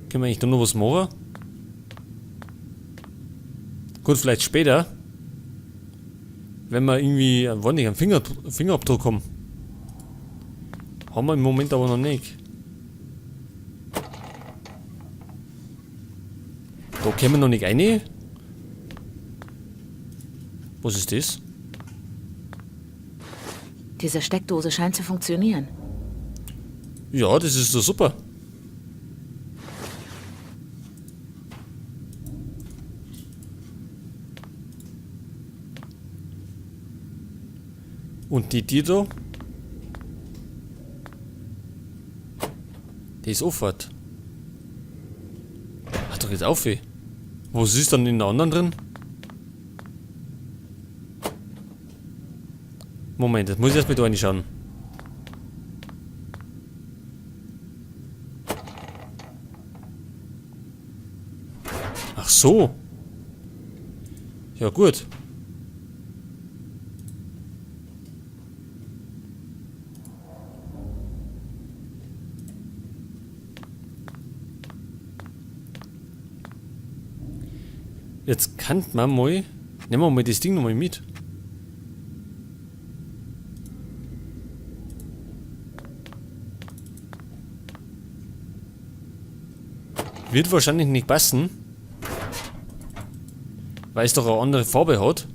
Können wir eigentlich da noch was machen? Gut, vielleicht später. Wenn wir irgendwie, wollen nicht, einen Fingerabdruck haben. Haben wir im Moment aber noch nicht. Da können wir noch nicht rein. Was ist das? Diese Steckdose scheint zu funktionieren. Ja, das ist doch super. Und die Tür da? Die ist offen. Ach, doch jetzt auf, ey. Was ist dann in der anderen drin? Moment, das muss ich erst mit reinschauen. Ach so. Ja gut. Jetzt kann man mal... Nehmen wir mal das Ding nochmal mit. Wird wahrscheinlich nicht passen. Weil es doch eine andere Farbe hat.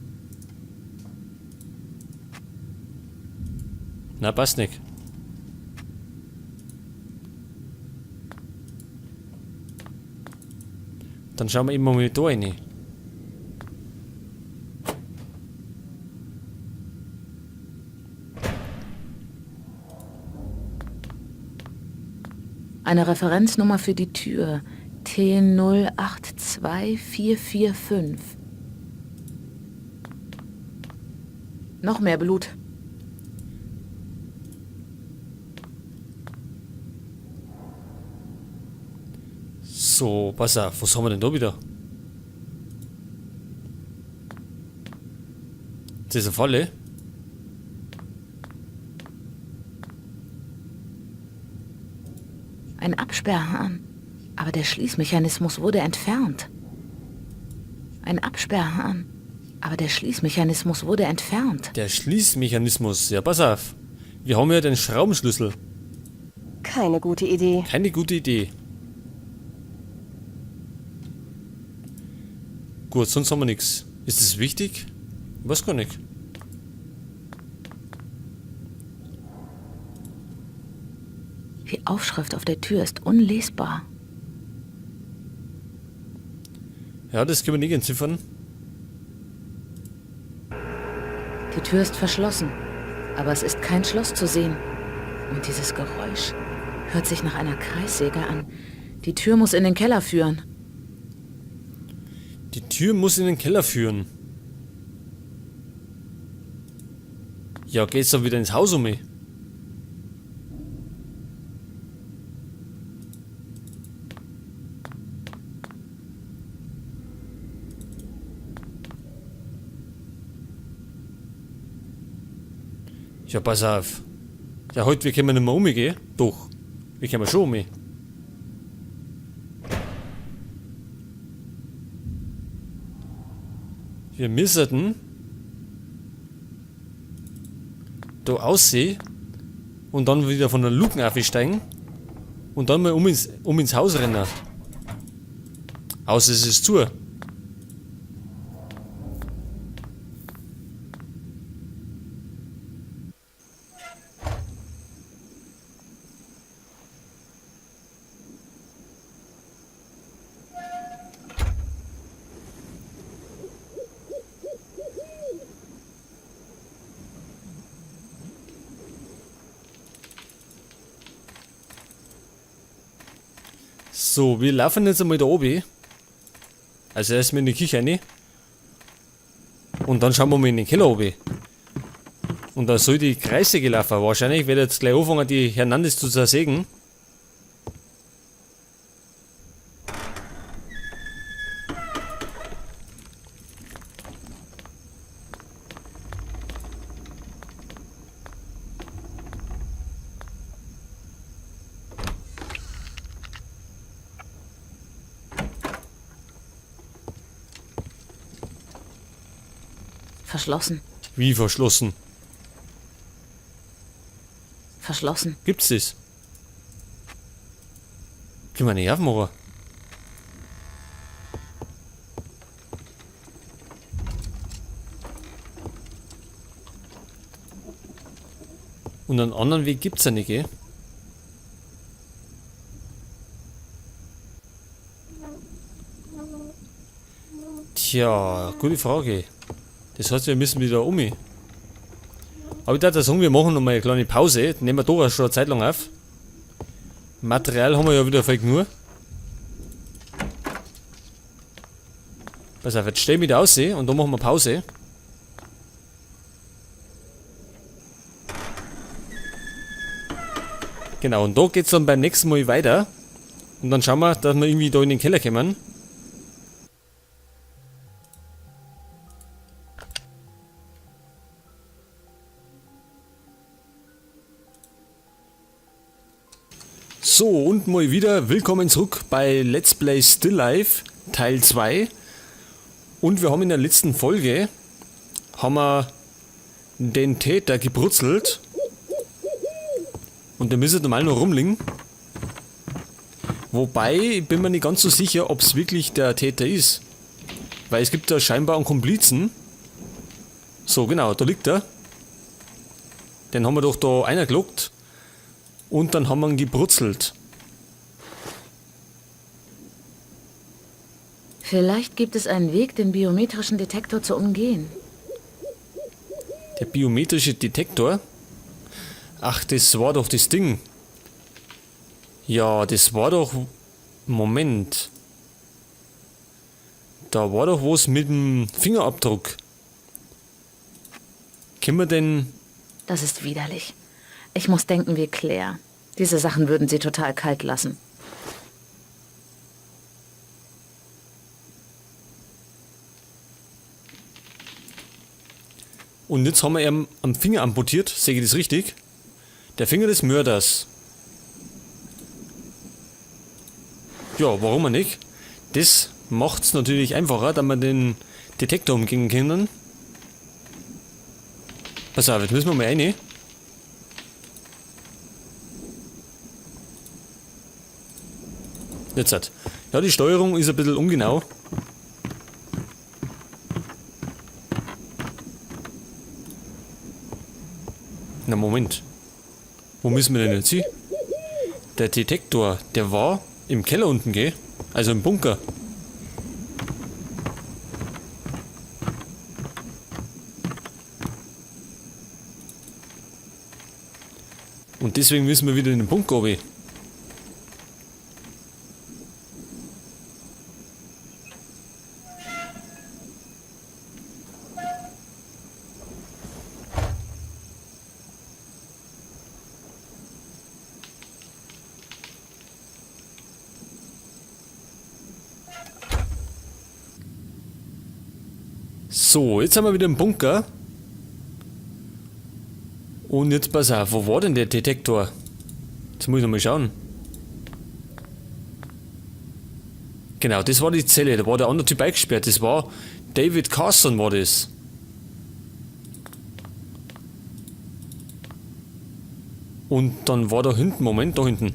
Na, passt nicht. Dann schauen wir immer mal da rein. Eine Referenznummer für die Tür. T082445. Noch mehr Blut. So, pass auf, was haben wir denn da wieder? Das ist eine Falle. Ein Absperrhahn. Aber der Schließmechanismus wurde entfernt. Ein Absperrhahn. Aber der Schließmechanismus wurde entfernt. Der Schließmechanismus, ja pass auf. Wir haben ja den Schraubenschlüssel. Keine gute Idee. Keine gute Idee. Gut, sonst haben wir nichts. Ist das wichtig? Ich weiß gar nicht. Die Aufschrift auf der Tür ist unlesbar. Ja, das können wir nicht entziffern. Die Tür ist verschlossen, aber es ist kein Schloss zu sehen. Und dieses Geräusch hört sich nach einer Kreissäge an. Die Tür muss in den Keller führen. Die Tür muss in den Keller führen. Ja, geht's dann wieder ins Haus um mich? Ja, pass auf. Ja, heute, wir können nicht mehr umgehen. Doch, wir können schon um. Wir müssen da aussehen und dann wieder von der Luken aufsteigen und dann mal um ins Haus rennen. Außer es ist zu. So, wir laufen jetzt einmal da oben. Also erstmal in die Küche rein. Und dann schauen wir mal in den Keller oben. Und da soll die Kreissäge laufen. Wahrscheinlich wird jetzt gleich anfangen, die Hernandez zu zersägen. Verschlossen. Wie verschlossen? Verschlossen. Gibt's das? Können wir nicht aufmachen? Und einen anderen Weg gibt's ja nicht, gell? Tja, gute Frage. Das heißt, wir müssen wieder um. Aber ich würde sagen, wir machen nochmal eine kleine Pause. Nehmen wir doch schon eine Zeit lang auf. Material haben wir ja wieder voll genug. Pass auf, jetzt steh ich wieder aus und dann machen wir Pause. Genau, und da geht's dann beim nächsten Mal weiter. Und dann schauen wir, dass wir irgendwie da in den Keller kommen. So, und mal wieder willkommen zurück bei Let's Play Still Life Teil 2. Und wir haben in der letzten Folge haben wir den Täter gebrutzelt. Und der müsste normal noch rumliegen. Wobei, ich bin mir nicht ganz so sicher, ob's wirklich der Täter ist. Weil es gibt da scheinbar einen Komplizen. So, genau, da liegt er. Den haben wir doch da einer gelockt. Und dann haben wir ihn gebrutzelt. Vielleicht gibt es einen Weg, den biometrischen Detektor zu umgehen. Der biometrische Detektor? Ach, das war doch das Ding. Ja, das war doch... Moment. Da war doch was mit dem Fingerabdruck. Können wir denn... Das ist widerlich. Ich muss denken wie Claire. Diese Sachen würden sie total kalt lassen. Und jetzt haben wir ihn am Finger amputiert, sehe ich das richtig? Der Finger des Mörders. Ja, warum nicht? Das macht's natürlich einfacher, da wir den Detektor umgehen können. Pass auf, jetzt müssen wir mal rein. Jetzt halt. Ja, die Steuerung ist ein bisschen ungenau. Na Moment. Wo müssen wir denn jetzt hin? Der Detektor, der war im Keller unten, gell? Also im Bunker. Und deswegen müssen wir wieder in den Bunker runter. So, jetzt sind wir wieder im Bunker. Und jetzt pass auf, wo war denn der Detektor? Jetzt muss ich nochmal schauen. Genau, das war die Zelle, da war der andere Typ eingesperrt. Das war David Carson, war das. Und dann war da hinten, Moment, da hinten.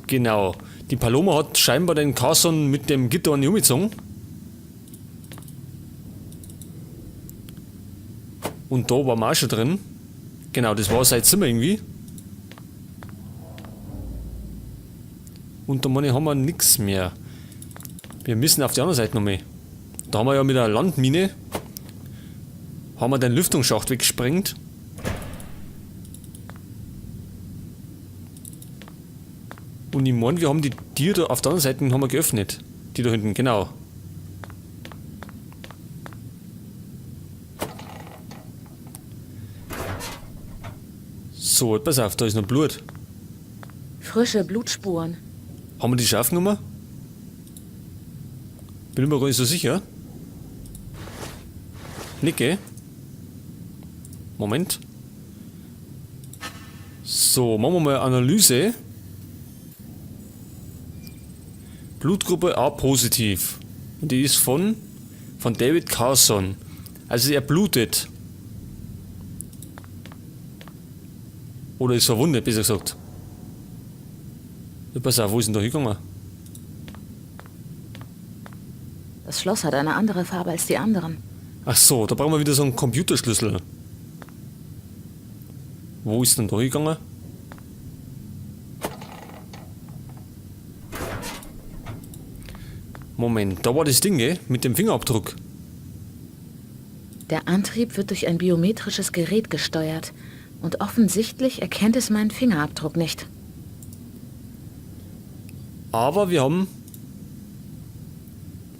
Genau, die Paloma hat scheinbar den Carson mit dem Gitter an die umgezogen. Und da war wir auch schon drin. Genau, das war sein Zimmer irgendwie. Und da meine ich, haben wir nix mehr. Wir müssen auf die andere Seite nochmal. Da haben wir ja mit der Landmine haben wir den Lüftungsschacht weggesprengt. Und ich meine, wir haben die Tür da auf der anderen Seite haben wir geöffnet. Die da hinten, genau. So, pass auf, da ist noch Blut. Frische Blutspuren. Haben wir die schon aufgenommen? Bin mir gar nicht so sicher. Nicht, gell? Moment. So, machen wir mal Analyse. Blutgruppe A positiv. Und die ist von Von David Carson. Also er blutet. Oder ist verwundet, besser gesagt. Ja, pass auf, wo ist denn da hingegangen? Das Schloss hat eine andere Farbe als die anderen. Ach so, da brauchen wir wieder so einen Computerschlüssel. Wo ist denn da hingegangen? Moment, da war das Ding, gell? Mit dem Fingerabdruck. Der Antrieb wird durch ein biometrisches Gerät gesteuert. Und offensichtlich erkennt es meinen Fingerabdruck nicht. Aber wir haben...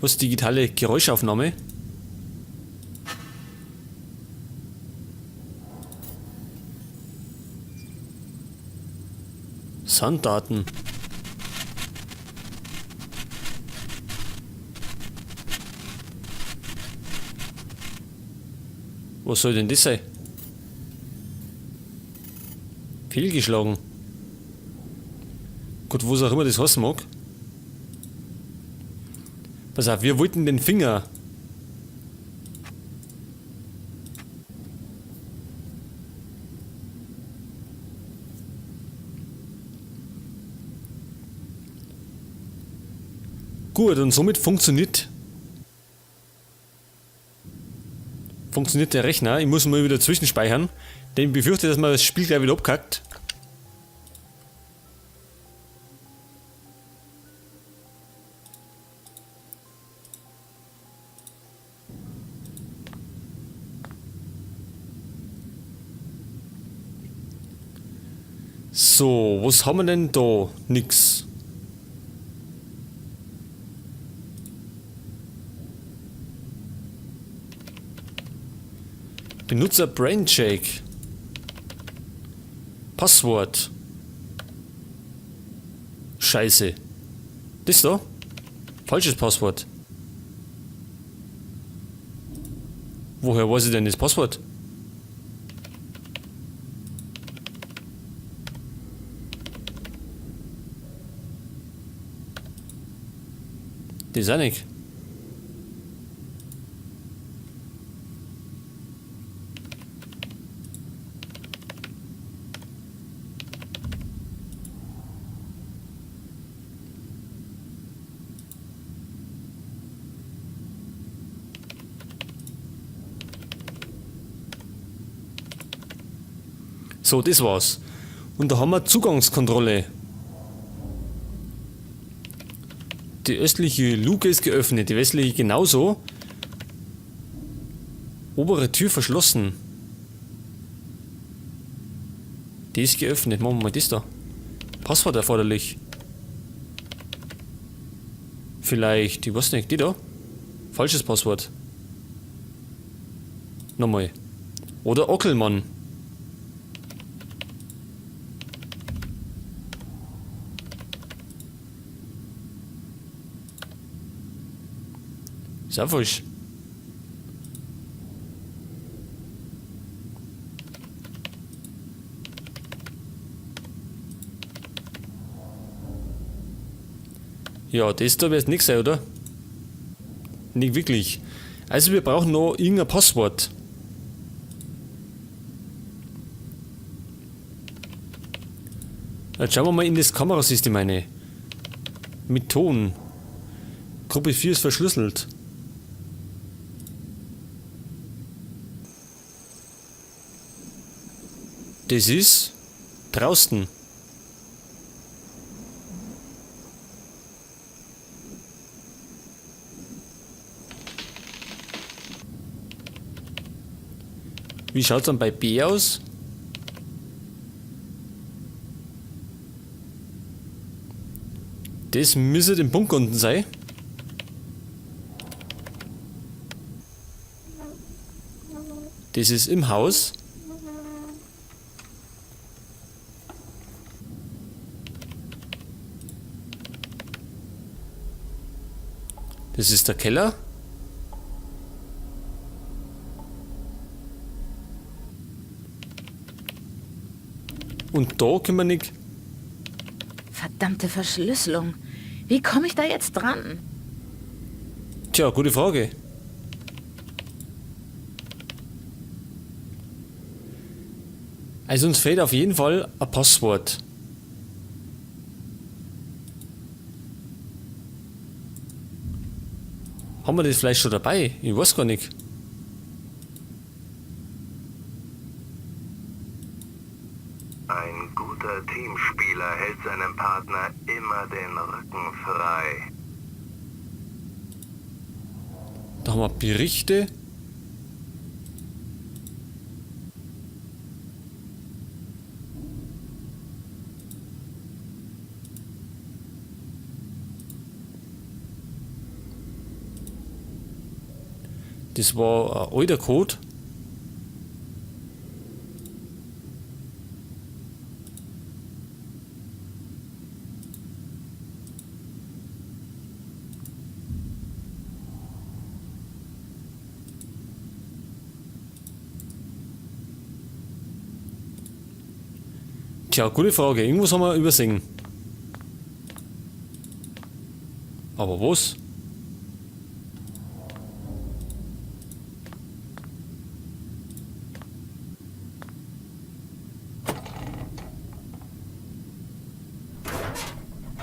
Was, digitale Geräuschaufnahme? Sanddaten. Was soll denn das sein? Fehlgeschlagen. Gut, was auch immer das heißen mag. Pass auf, wir wollten den Finger. Gut, und somit funktioniert der Rechner. Ich muss mal wieder zwischenspeichern, denn ich befürchte, dass man das Spiel gleich wieder abkackt. So, was haben wir denn da? Nix. Benutzer Brainshake. Passwort. Scheiße. Das da? Falsches Passwort. Woher weiß ich denn das Passwort? Das ist auch nicht. So, das war's. Und da haben wir Zugangskontrolle. Die östliche Luke ist geöffnet, die westliche genauso. Obere Tür verschlossen. Die ist geöffnet. Machen wir mal das da. Passwort erforderlich. Vielleicht, ich weiß nicht, die da? Falsches Passwort. Nochmal. Oder Ockelmann. Ist auch falsch. Ja, das da wird's nix sein, oder? Nicht wirklich. Also wir brauchen noch irgendein Passwort. Jetzt schauen wir mal in das Kamerasystem rein. Mit Ton. Gruppe 4 ist verschlüsselt. Das ist draußen. Wie schaut's dann bei B aus? Das müsste im Bunker unten sein. Das ist im Haus. Das ist der Keller. Und da können wir nicht... Verdammte Verschlüsselung. Wie komme ich da jetzt dran? Tja, gute Frage. Also uns fehlt auf jeden Fall ein Passwort. Haben wir das vielleicht schon dabei? Ich weiß gar nicht. Ein guter Teamspieler hält seinem Partner immer den Rücken frei. Da haben wir Berichte. Das war ein alter Code. Tja, gute Frage. Irgendwas haben wir übersehen. Aber was?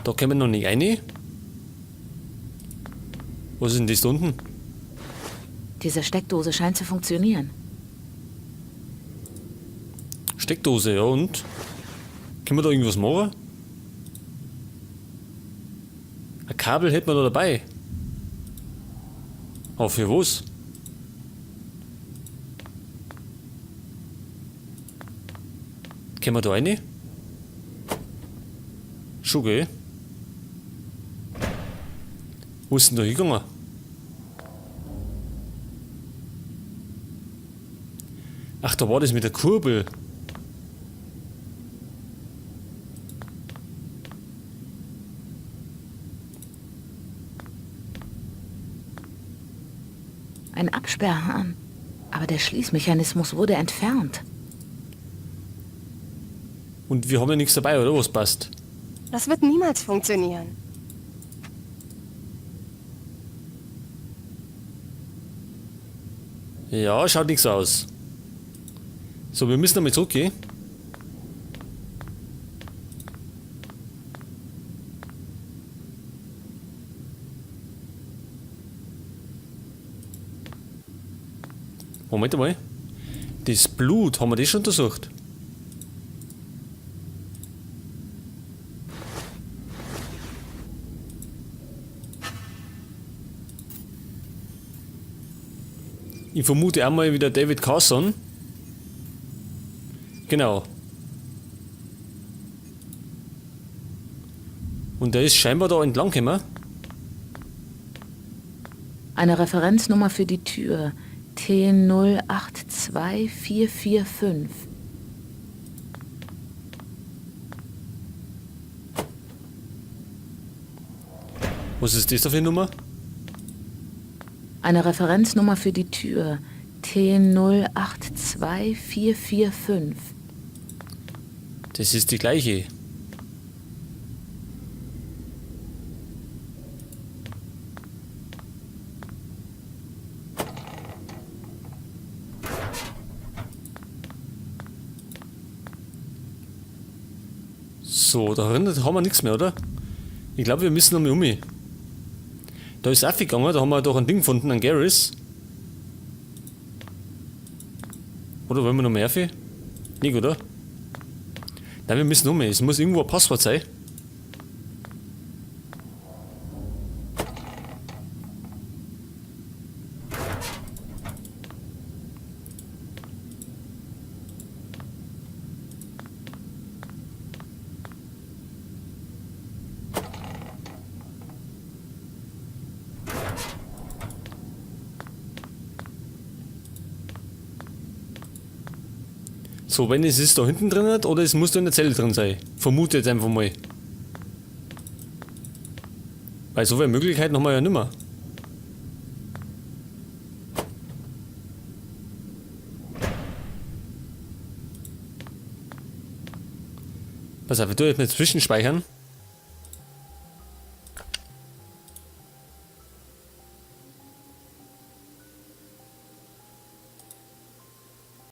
Da können wir noch nicht rein. Was ist denn das da unten? Diese Steckdose scheint zu funktionieren. Steckdose, ja und? Können wir da irgendwas machen? Ein Kabel hätten wir da dabei. Aber für was? Können wir da rein? Schon, gell? Wo ist denn da hingegangen? Ach, da war das mit der Kurbel. Ein Absperrhahn. Aber der Schließmechanismus wurde entfernt. Und wir haben ja nichts dabei, oder? Was passt? Das wird niemals funktionieren. Ja, schaut nichts aus. So, wir müssen nochmal zurückgehen. Moment einmal. Das Blut, haben wir das schon untersucht? Ich vermute einmal wieder David Carson. Genau. Und der ist scheinbar da entlang gekommen. Eine Referenznummer für die Tür. T082445. Was ist das da für eine Nummer? Eine Referenznummer für die Tür. T082445. Das ist die gleiche. So, da drin haben wir nichts mehr, oder? Ich glaube, wir müssen nochmal um. Da ist auch gegangen, da haben wir doch ein Ding gefunden, ein Garrus. Oder wollen wir noch mehr? Nicht, oder? Nein, wir müssen um. Es muss irgendwo ein Passwort sein. So, wenn es ist da hinten drin hat, oder es muss da in der Zelle drin sein. Vermute jetzt einfach mal. Weil so viele Möglichkeiten haben wir ja nimmer. Pass auf, ich tue jetzt mal zwischenspeichern.